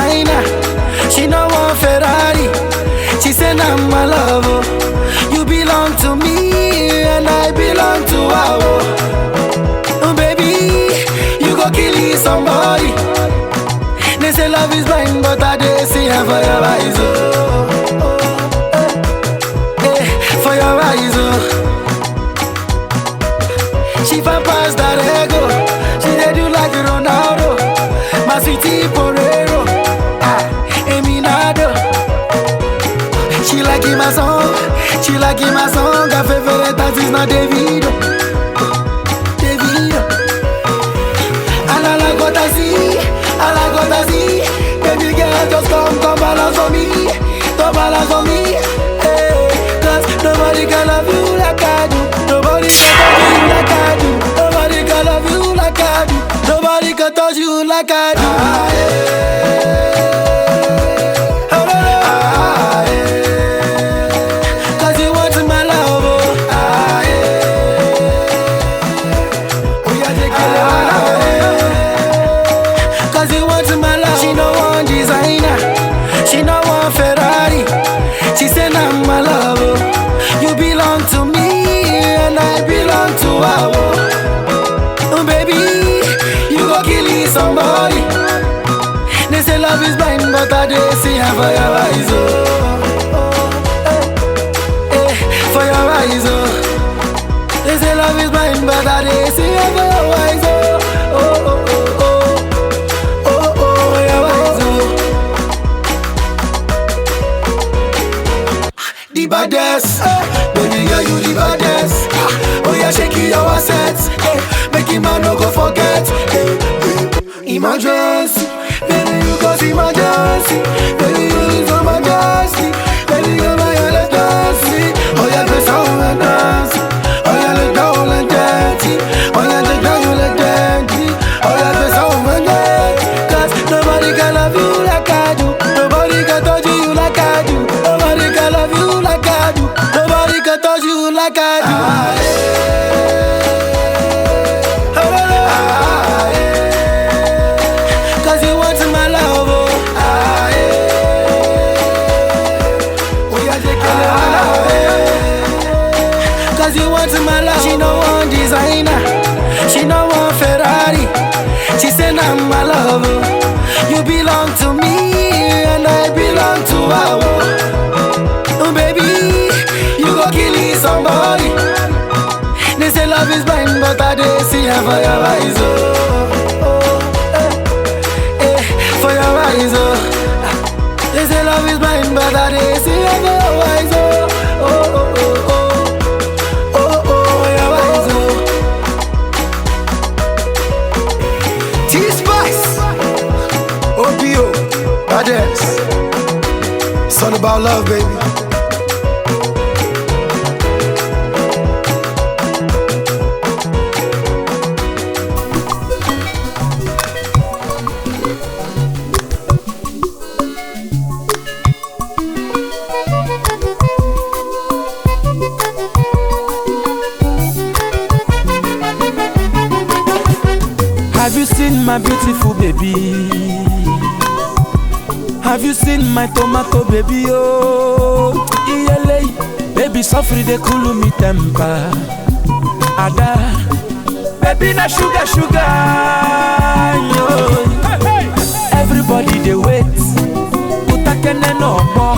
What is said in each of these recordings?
designer, she no want Ferrari. She say na my love, oh. You belong to me and I belong to her. Oh. Oh, baby, you go kill somebody. They say love is blind, but I dey see her for your eyes, oh. Oh, eh, eh, for your eyes, oh. She fan pass that ego. She dey do like Ronaldo. My sweetie Porero, ah, Eminado. She like my song, she like my song. Her favorite dance is not Davido, Davido. And I like what I see, I like what I see. Baby girl, just come, come balance for me, come balance for me. Hey, 'cause nobody can love you like I do. Nobody can touch you like I do. Nobody can love you like I do. Nobody can touch you like I do. Ah, yeah. Oh, no, no. Ah, yeah. 'Cause you want my love, oh. Ah, yeah. Oh, yeah, take it, ah, yeah. 'Cause you want my love. She no want designer, she no want Ferrari. She say na my love, oh. You belong to me and I belong to her. Oh. Oh, baby, you go kill somebody. They say love is blind, but I dey see her for your eyes, oh. Oh, eh, eh, for your eyes, oh. They say love is blind, but I dey see her for your eyes, oh. Oh, oh, oh, oh. Oh, oh, your eyes, oh. The baddest, eh, baby girl, you the baddest. Ah, oh yeah, shake your assets, eh, make him man no go forget. Eh, eh. Emergency, baby you cause emergency, baby you is emergency, baby you my emergency. Oh yeah, dress on and dance, oh yeah, let go and dance, oh yeah, let go and dance, oh yeah, dress on and dance. 'Cause nobody can love you like I do, nobody can touch you like I do, nobody can love you like I do, nobody can touch you like I do. Ah, yeah. Oh, no, no. Ah, yeah. 'Cause you want my love, oh. Ah, yeah. Oh, yeah, take it, ah, yeah. 'Cause you want my love. She no want designer, she no want Ferrari. She say na my love, oh. You belong to me and I belong to her. Oh. Oh, baby, you go kill somebody. They say love is blind, but I dey see her for your eyes, oh. Oh, eh, eh, for your eyes, oh. They say love is blind, but I dey see her for your eyes, oh. Oh, oh, oh, oh. Oh, oh, your eyes, oh. T-Spice, OBO, Badass. It's all about love, baby. Have you seen my beautiful baby? Have you seen my tomato baby? Oh, iyele, baby, suffer dey cool me temper. Ada, baby na sugar sugar. Yo. Everybody dey wait. Utakene no more.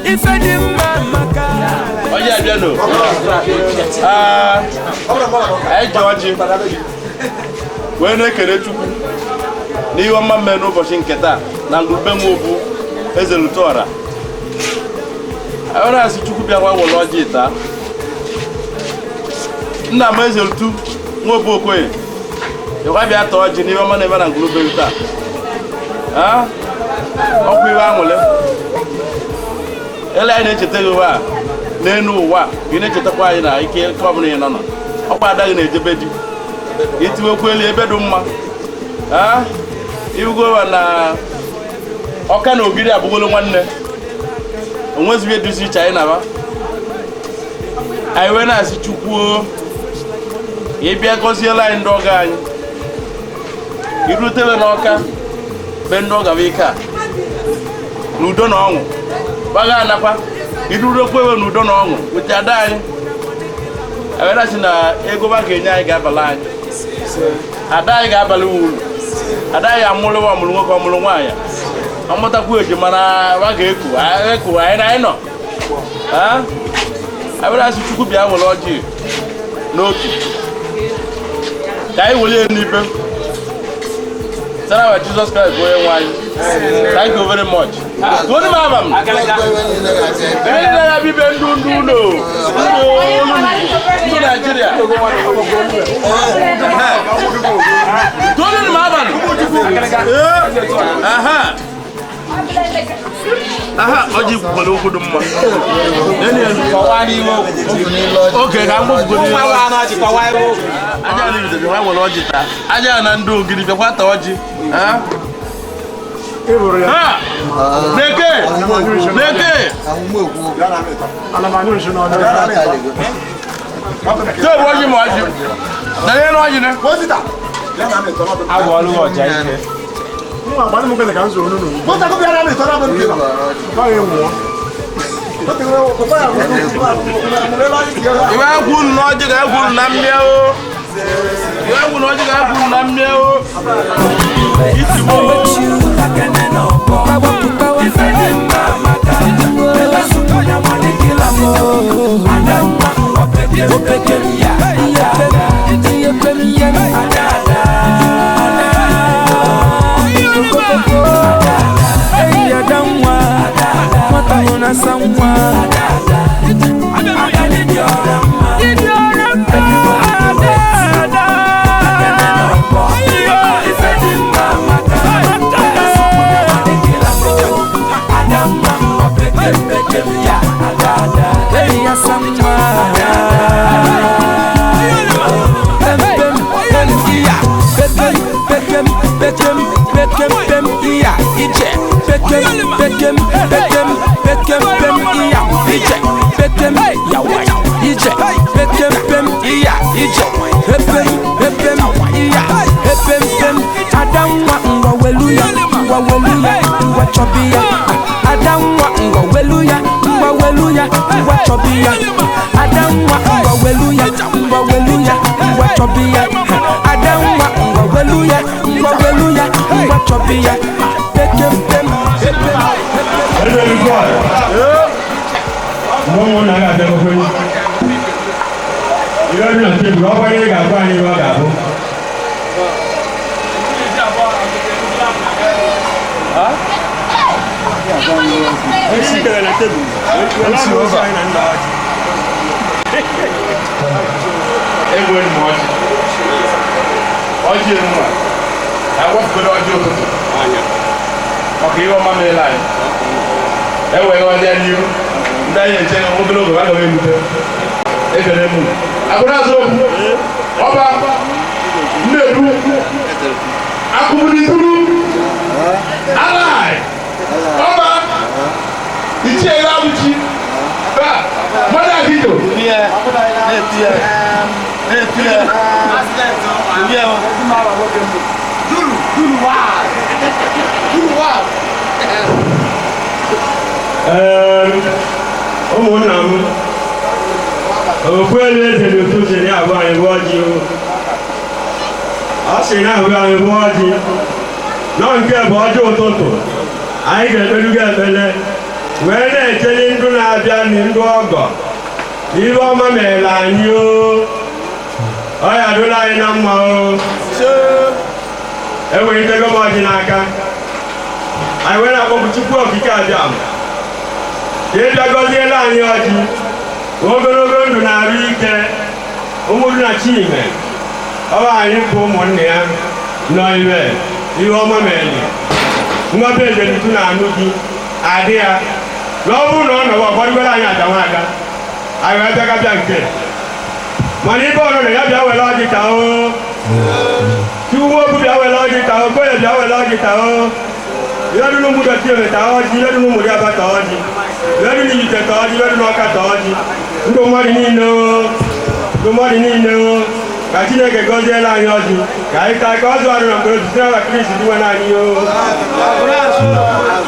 Ife dị mma maka. Ọjị abịanụ. Ah, anyị ji ọjị wee na-ekele Chukwu n'ihe ọma mere n'ụbọchị nke taa na ngwurube nwa obu Eze Lutuọra. Anyị na-asị Chukwu bịakwa were ọjị taa. Nna m Eze Lutu nwa obu Okoye bịakwa bịa taa ọjị n'ihe ọma na-eme na ngwurube gị taa. Ah, ọkwa iwe aṅụrị. Ele anyị na-echeta gị ụwa a, n'elu ụwa a, ka ị na-echetakwa anyị na ike ike ọbụla ị nọ nọ. Ọkwa ada gị na-ejebe di. Itiwekwu elu ebe dị mma. Ah, iwugo na ọka na ogiri abụgolo nwanne. Onwezighị eduzi iche anyị na-aba. Anyị wee na-asị Chukwu o, ị bịa gọziela anyị ndị ọgọ anyị. Irutebe n'ọka be ndị ọgọ bụ ike a. N'udo na ọṅụ. Gbaga anakwa. Idurokwa ewe n'udo na ọṅụ. Weta ada anyị. Ewere sị na ego ba ga-enye anyị ga-abalị anyị. Ada anyị ga-abalị uru. Ada anyị amụrụ ọmụrụ nwoke ọmụrụ nwaanyị. Ọmụtakwu ejima na wa ga-eku. Eku anyị na anyị nọ. Ewere sị Chukwu bịa were ọjị n'otu. Ka anyị welie n'ibe. Sara wa Jesus Christ bụ onye nwe anyị. Thank you very much. Tony Mabam. Ndị na-abịa ndụ ndụ ụlọ. Ndụ Nigeria. Tony Mabam. Aha. Aha, ọjị kwukwara okwu dị mma. Oke ka m gbogbo aja na bịakwa were ọjị taa. Aja na ndị ogiri bịakwa taa ọjị. Ha! Neke! Neke! Tee bụ ọjị ma ọjị. Na ihe na ọjị ne? Agwọọlụ ọja ike. Iwe egwu unu n'ọjị ga-egwu unu na mmịa o. Iwe egwu n'ọjị ga-egwu unu na mmịa o. Isi mo. Ọjị enwe a awapụgodo ọjị ụtụtụ maka ihe ọma meela anyị ewee ọdịa n'ihu ndị anyị eche obere oge aga m erute ekele m agbụrụ azụ okwu ọba nnedu akụbunituru alai ọba ichie ya abụchi ba mmadụ akito Ụmụnna m okwu elu eze n'otu si na-abụ anyị bụ ọjị ọ sị na-abụ anyị bụ ọjị nọ nke bụ ọjị ụtụtụ anyị ga-ekpelugo ekpele wee na-echeli ndụ na-abịa na ndụ ọgọ ihe ọma mere anyị o ọ ya dụla anyị na mma o ewelitego m ọjị n'aka anyị wee na-akpọpụ Chukwu okike abịa ka ị bịa gọziela anyị ọjị ogologo ndụ na-arụ ike ụmụnna na Chime ọba anyị bụ ụmụnne ya nọ iwe ihe ọma mere nwebe ezelutu na anụ gị adị ya na ọ bụrụ na ọ nọwa ọgbadugoro anyị aja nwaada anyị wee bịagabịa nke mana ibe ọnụ na ya bịa were ọjị ka o Chukwu okwu bịa were ọjị ka o Koye bịa were ọjị ka o yọdún mú dọ̀tí rẹ̀ ta ọjì yọdún mú dí abá ta ọjì yọdún ìyìtẹ̀ ta ọjì yọdún ọkà ta ọjì ndụ mmadụ niile o ndụ mmadụ niile o ka Chineke gọziela anyị ọjị ka anyị taa ka ọzọ arụ na mkpụrụ osisi n'ala Kristi dị nwe anyị o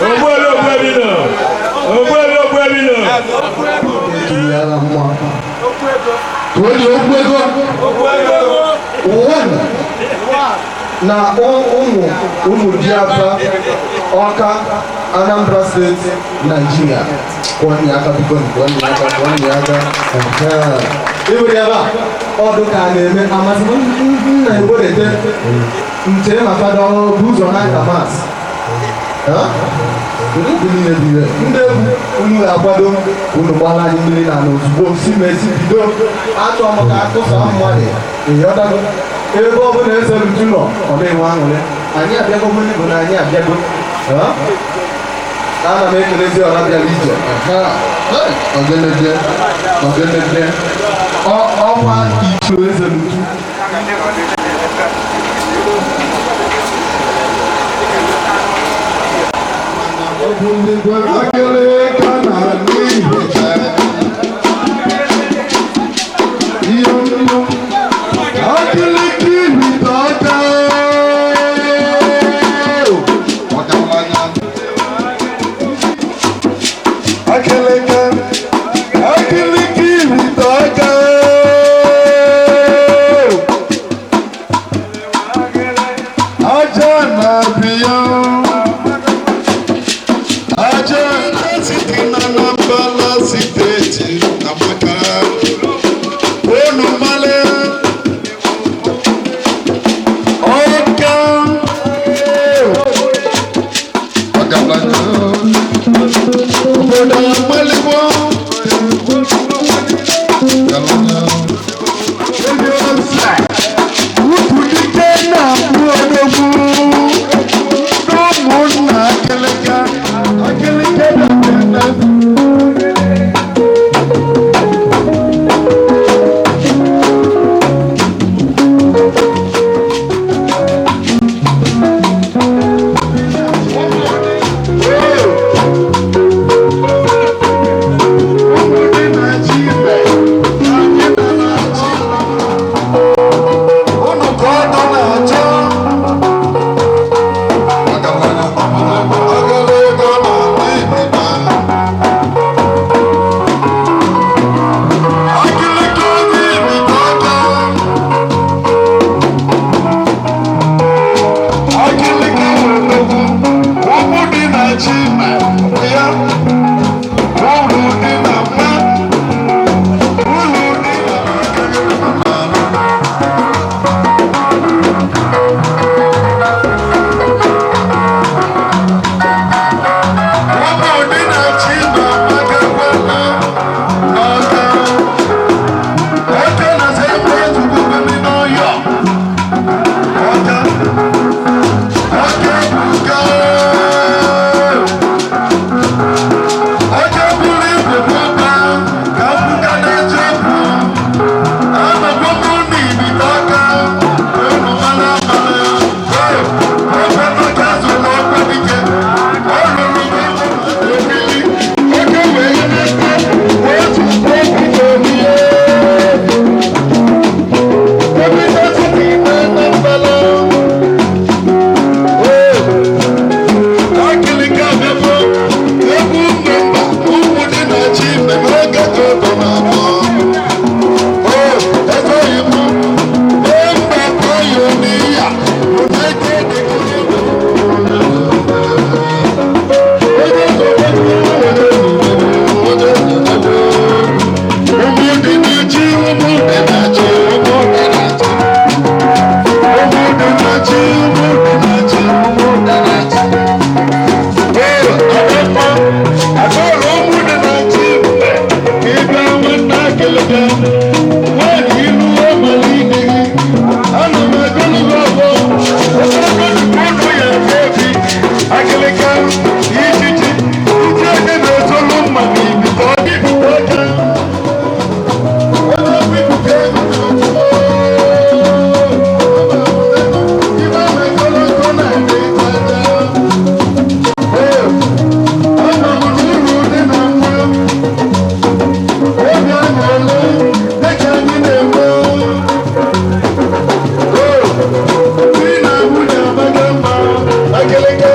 ogbuolu Ogbuebi nọ. Ogbuebi, Ogbuebi nọ. Tụọ okwu ego one na ụmụ ụmụ Diaba Ọka, Anambra Steeti, Nigeria. Kụọ aka biko, kụọ aka, kụọ aka. Iwere ebe a ọdụ ka a na-eme amasị m nna egwerete nche maka bụ ụzọ n'aka mas ndị niile dị ire ndị egwu unu ga-akwado unu gbara anyị mmiri na ala ozugbo si mesi bido achọ m ka akụsa mmadụ ịghọtago ebe ọ bụla eze rutu nọ ọ na-enwe aṅụrị. Anyị abịago bụ na anyị abịago. Ana m ekelezi ọra bịara ije ọgenede ọgenede ọnwa ichu eze rutu. Akịlịka na n'ihi ihe nnu akịlịka irite aka ọgaranya akịlịka akịlịka irite aka aja na-abịa aja site na Anambra Steeti amaka unu male ọka ọgaranya obodo amaligbo ọgaranya ebe ọsa ukwu dike na-abụ odogwu n'ụmụnna akịlịka akịlịka na Akeleke.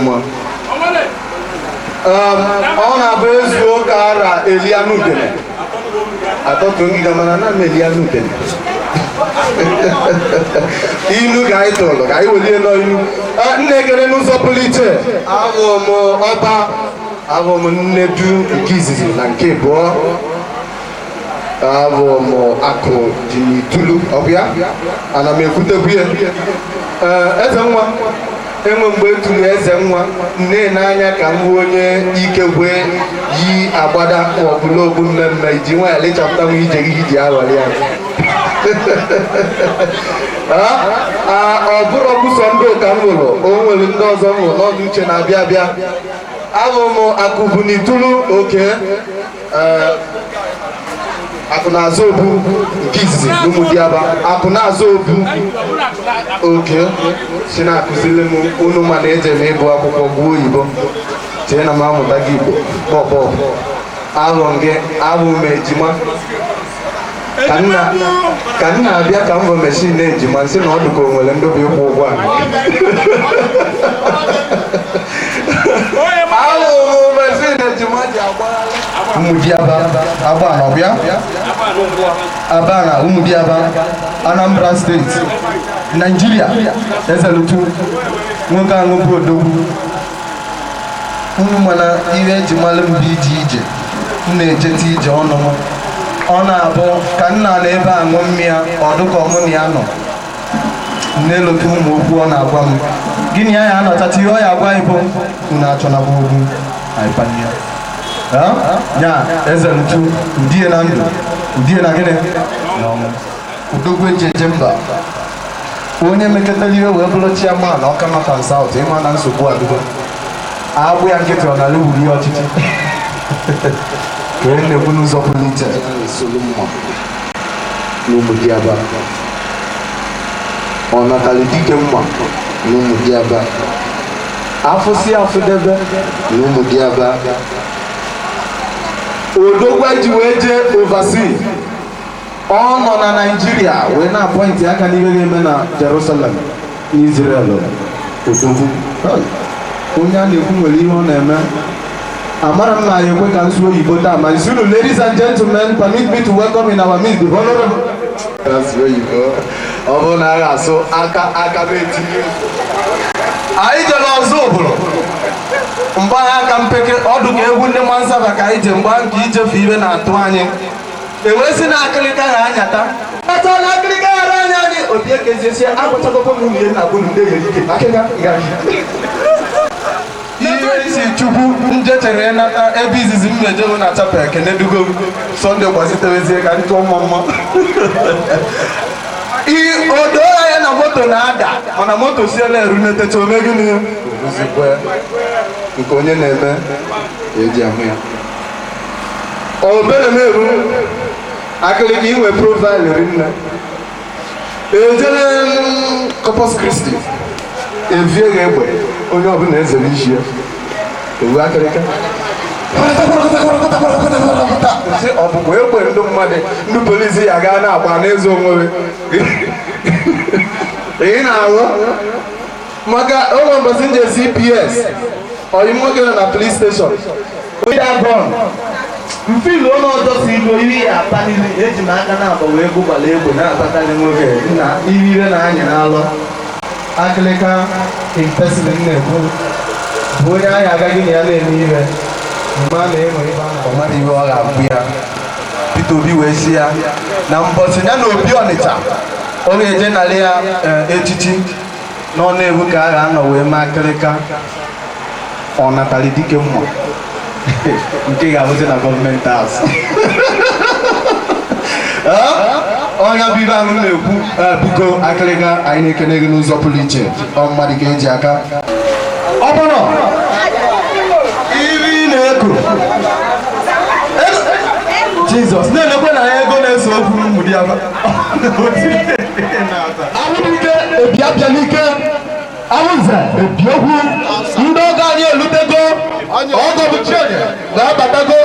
mma. Ọ na-abụ ezu ụka ara eli anụ udene atọtụ ngịga mana na m eli anụ udene ilu ka anyị tụrụ ka anyị welie n'ilu. Nna ekele n'ụzọ pụrụ iche, abụ m ọba, abụ m nnedu nke izizi na nke abụọ, abụ m akụ dị n'itulu ọbịa ana m ekwutekwu ya. Eze nwa enwe mgbe etulu eze nwa nne n'anya ka m hụ onye ike wee yi agbada ọbụla ogbu mmemme iji nwa ya lechapụta nwa ije gị iji aghọrị ya. Ọ bụrụ ọkwụsọ ndị ụka m hụrụ, o nwere ndị ọzọ m hụrụ n'ọdụ uche na-abịa abịa. Abụ m akụbu n'itulu oke akụ na-azụ obu nke izizi n'Ụmụdiaba, akụ na-azụ obu oke si na-akụzili m unu ma na eje m ịgụ akwụkwọ gụọ oyibo chee na m amụta gị Igbo kpọkpọ ahụ gị abụ m ejima ka m na-abịa ka m bụ meshin ejima nsị na ọ dịka o nwere ndị bụ ịkwụ ụgwọ a. Ahụ m meshin ejima ji agbagharị Ụmụdiaba Abana ọbịa Abana Ụmụdiaba Anambra Steeti Naijiria. Ezelutu nwoke ahụ bụ odogwu unu mana ihe eji malụ mbụ ije ije m na-ejeta ije ọnụ m ọ na-abụ ka nna na ebe aṅụ mmịa ọ dịka ọmụ na ya nọ n'elotu ụmụ okwu ọ na-agwa m gịnị ya ya anọchacha ihe ọ ya agwa ịbụ unu achọnakwa okwu anyị nya Ezelutu udie na ndụ udie na gịnị na ọnwụ odogwu eji eje mba onye mekọtara ihe wee bụrụ chairman Ọka North and South ịma na nsogbu adịgo agbụ ya nkịtị ọ nara ewuri ọchịchị ka e na-ekwu n'ụzọ pụrụ iche n'Ụmụdiaba ọ natara dike mma n'Ụmụdiaba afụsị afụdebe n'Ụmụdiaba odogwu ji wee jee overseas ọ nọ na Naịjirịa wee na-apọịntị aka n'ihe ga-eme na Jerusalem n'Israel. Odogwu onye a na-ekwu nwere ihe ọ na-eme. Amara m na ya ekwe ka nsu oyibo taa ma nsi unu. Ladies and gentlemen, permit me to welcome in our midst the honorable ọ bụrụ na a ga-asụ aka aka m etinye anyị jere ọzọ obodo mgbagha aka mpeke ọdụ ka egwu ndị mansaba ka anyị je mgba nke ijefe ibe na-atụ anyị ewee sị na akịrịka ha anyata kpata na akịrịka ghara anya anyị obi ekezie agwachagokwa m nwunye na gbunu ndị eghere ike akịka gara ihe isi chukwu nje chere nata ebe izizi m na-eje na chapel ekene dugo m Sọnde gbaziterezie ka m tụọ mma mma o doo anya na moto na-ada mana moto siela erunetecha ome gịnị nke onye na-eme eji ahụ ya obere m eru akịrịka inwe profaịlụ rinne ejere Corpus Christi evie gị egbe onye ọbụla ezere isi ya ewu akịrịka ọ bụkwa egbe ndị mmadụ ndị polisi ya gaa na-agba n'ezo onwe ị na-aghọ maka ụlọ mbọsị nje CPS ọyị nwoke nọ na police station onye agọn mfilu ụlọ ọjọọ si ilu ihe ya apanili eji m aka na-agba wee gụgbala egbe na-apatalị nwoke na ihe na-anya n'alọ akịlịka impesin na-ekwu bụ onye ahịa agaghị na ya na-eme ihe mgbe a na-enwe ebe ọ mara ihe ọ ga-abụ ya Peter Obi wee si ya na mbọchị ya na Obi Ọnịcha ọ ga-eje narị ya echichi n'ọnụ ewu ka a ga-anọ wee mee akịrịka ọ natara dike mma nke ga-abụzi na gọọmenti haus ọnya bụ ibe ahụ na-ekwu. Biko akịrịka anyị na-ekene gị n'ụzọ pụrụ iche ọ mmadụ ka eji aka ọ bụrụ iri na-eko Jizọs na-elekwe na ya ego na-eso okwu n'Ụmụdiaba Awụnike ebiabịalike awụnze ebiokwu ndị ọgọ anyị elutego ọgọ bụ Chionye na-abatago.